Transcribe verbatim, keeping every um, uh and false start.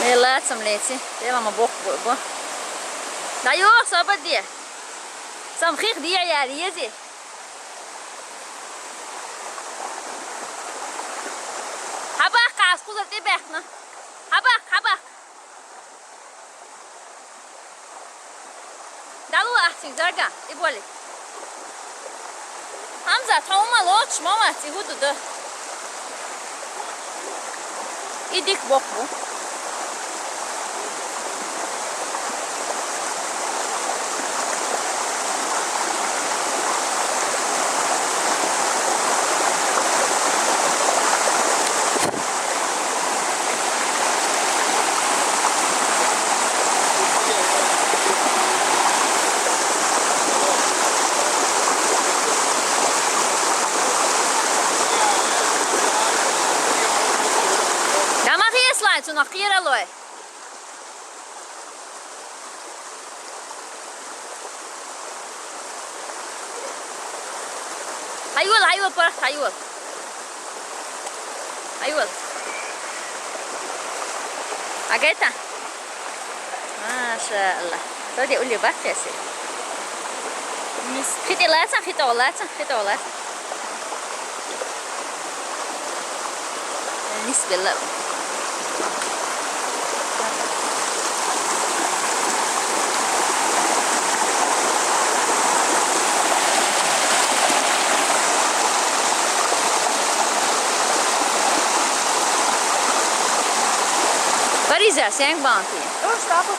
Э, лацам леци. Дела ма боху бу. ДӀайоха саба де. Сам хих дия яри ези. Хьабаккха, ас кхуза тӀе баьккхина. Хьабаккха, хьабаккха. Далу ахчи, зарга, и боли. Хамза, тхьа ума лоцуш ма вац, и хӀу ду ду? И дика боккха бу. Дама хеслай цунах кхералой. Хьайвал, хьайвал, паргӀат, хьайвал. Хьайвал. Агайта? Машалла. Тоди ули баккеси. Хити лаца, хито лаца, хито лаца. Нисбелла. Париза, сенг банки.